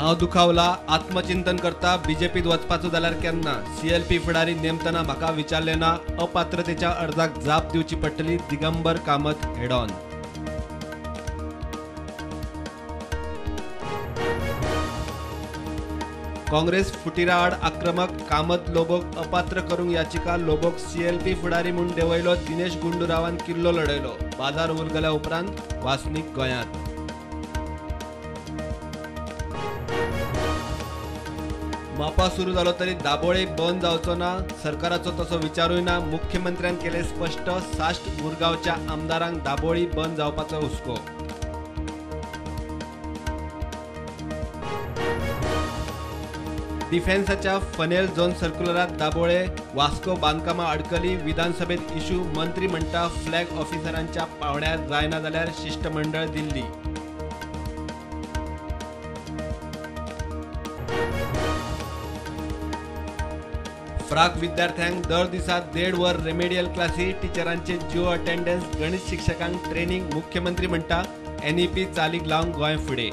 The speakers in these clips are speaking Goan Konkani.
हांव दुखावला, आत्मचिंतन करता, बीजेपीत वचपाचो जाल्यार केन्ना? सीएलपी फुडारी नेमतना म्हाका विचारलें ना, अपात्रतेच्या अर्जाक जाप दिवची पडटली, दिगंबर कामत हेडॉन. काँग्रेस फुटीरा आड आक्रमक, कामत लोबोक अपात्र करूंक याचिका, लोबोक सीएलपी फुडारी म्हूण देंवयलो, दिनेश गुंडूरावान किल्लो लढयलो, बाजार उलगल्या उपरांत वासनीक गोंयांत. मापा सुरू जालो तरी दाबोळे बंद जावचो ना, सरकाराचो तसो विचारूय ना, मुख्यमंत्र्यान केले स्पश्ट, साश्ट मुरगांवच्या आमदारांक दाबोळी बंद जावपाचो हुस्को. डिफेन्साच्या फनेल झोन सर्क्युलरात दाबोळे वास्को बांदकामां अडकली, विधानसभेत इशू, मंत्री म्हणटा फ्लॅग ऑफिसरांच्या पावंड्यार जायना जाल्यार शिश्टमंडळ दिल्ली. फ्राक विद्यार्थ्यांक दर दिसा 1.5 वर रेमेडियल क्लासी, टिचरांचे जिओ अटेंडन्स, गणित शिक्षकांक ट्रेनिंग, मुख्यमंत्री म्हणटा एनईपी चालीक लावंक गोंय फुडें.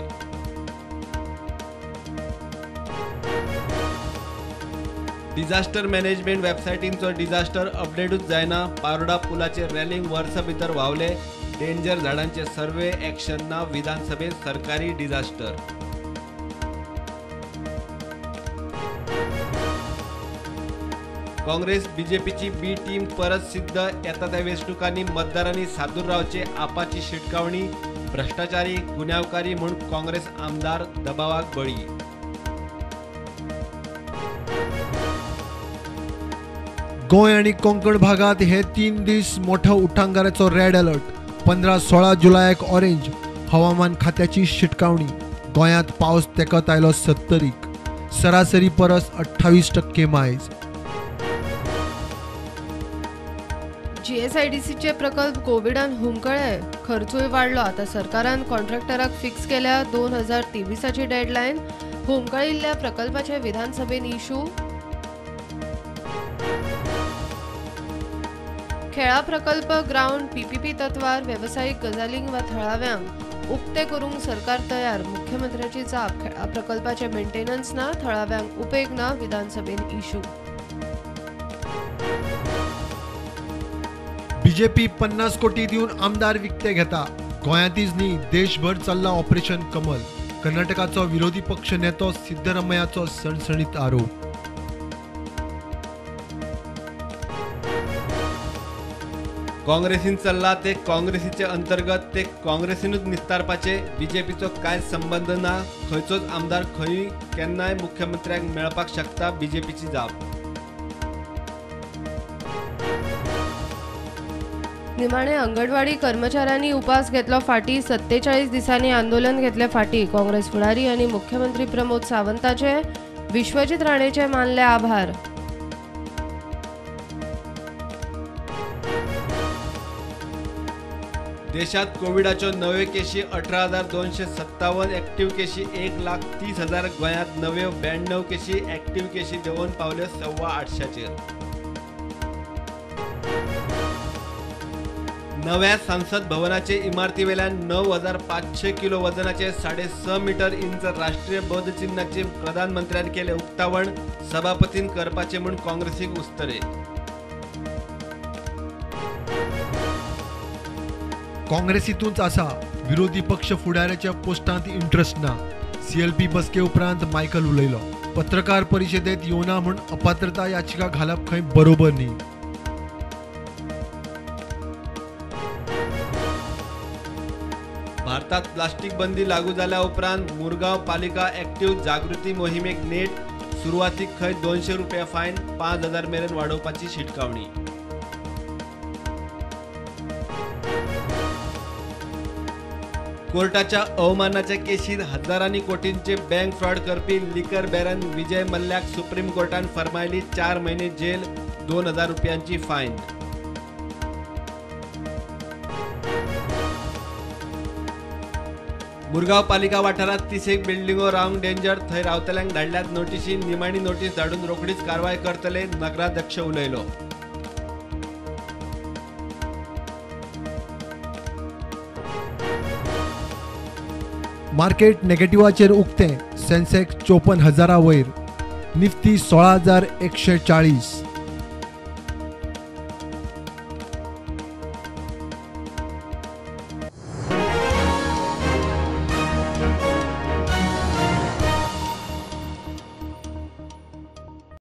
डिझास्टर मॅनेजमेंट वेबसायटींचो डिझास्टर अपडेटूच जायना, पारोडा पुलाचे रॅलिंग वर्सा भितर व्हांवले, डेंजर झाडांचे सर्वे एक्शन ना, विधानसभेत सरकारी डिझास्टर. काँग्रेस बीजेपीची बी टीम परत सिद्ध, येता त्या वेंचणुकांनी मतदारांनी सादूर रावचे, आपाची शिटकावणी, भ्रष्टाचारी गुन्यांवकारी म्हूण काँग्रेस आमदार दबावाक बळी. गोंय आनी कोंकण भागात हे 3 दीस मोठो उटांगाराचो रेड अलर्ट. 15-16 जुलयाक ऑरेंज, हवामान खात्याची शिटकावणी. गोंयांत पावस तेकत आयलो 70, सरासरी परस 28% मायज. जीएसआयडीसीचे प्रकल्प कोविडान हुमकळे, खर्चूय वाडलो. आता सरकारान कॉन्ट्रॅक्टराक फिक्स केल्या 2023ची डेडलायन. हुमकळिल्ल्या प्रकल्पाचे विधानसभेन इशू. खेळा प्रकल्प ग्रावंड पीपीपी तत्वार वेवसायीक गजालींक वा थळाव्यांक उक्ते करूंक सरकार तयार, मुख्यमंत्र्याची जाप. खेळा प्रकल्पाचे मेंटेनन्स ना, थळाव्यांक उपेग ना, विधानसभेन इशू. बीजेपी 50 कोटी दिवन आमदार विकते घेता, गोंयांतच न्ही देशभर चल्ला ऑपरेशन कमल. कर्नाटकाचो विरोधी पक्ष नेतो सिद्धरामय्याचो सणसणीत आरोप. काँग्रेसीन चल्ला ते काँग्रेसीचे अंतर्गत, ते काँग्रेसीनूच निस्तारपाचे, बीजेपीचो कांय संबंद ना, खंयचोच आमदार खंयूय केन्नाय मुख्यमंत्र्याक मेळपाक शकता, बीजेपीची जाप. निमाणे अंगणवाडी कर्मचाऱ्यांनी उपास घेतलो फाटी, 47 दिसांनी आंदोलन घेतले फाटी. काँग्रेस फुडारी आनी मुख्यमंत्री प्रमोद सावंताचे विश्वजीत राणेचे मानले आभार. देशात कोविडाच्यो नव्यो केशी 18,257, एक्टिव्ह केशी 1,30,000, गोंयांत नव्यो 92 केशी, एक्टिव्ह केशी देंवोवन पावल्यो 825चेर. नव्या संसद भवनाचे इमारतीवेल्यान 9,500 किलो वजनाचे 6.5 मीटर इंच राष्ट्रीय बोधचिन्हाचे प्रधानमंत्र्यान केले उक्तावण, सभापतीन करपाचे म्हूण काँग्रेसीक उस्तरे. काँग्रेसीतूच आसा विरोधी पक्ष फुडाऱ्याच्या पोस्टांत इंट्रस्ट ना, सीएलपी बसके उपरांत मायकल उलयलो. पत्रकार परिशदेत येवना म्हूण अपात्रता याचिका घालप खंय बरोबर न्ही. भारतात प्लास्टिक बंदी लागू जाल्या उपरांत मुरगांव पालिका एक्टिव्ह जागृती मोहिमेक नेट, सुरवातीक खंय 200 रुपया फायन, 5,000 मेरेन वाडोवपाची शिटकावणी. कोर्टाच्या अवमानाच्या केशीत हजारांनी कोटींचे बँक फ्रॉड करपी लिकर बॅरन विजय मल्ल्याक सुप्रीम कोर्टान फर्मायली 4 म्हयने जेल, 2,000 रुपयांची फायन. मुरगांव पालिका वाठारांत 30 बिल्डिंगो रावंक डेंजर, थंय रावतल्यांक धाडल्यात नोटीशी, निमाणी नोटीस धाडून रोखडीच कारवाय करतले, नगराध्यक्ष उलयलो. मार्केट नेगेटिव्हाचेर उक्तें. सेन्सेक्स 54,000 वयर, निफ्टी 16,140.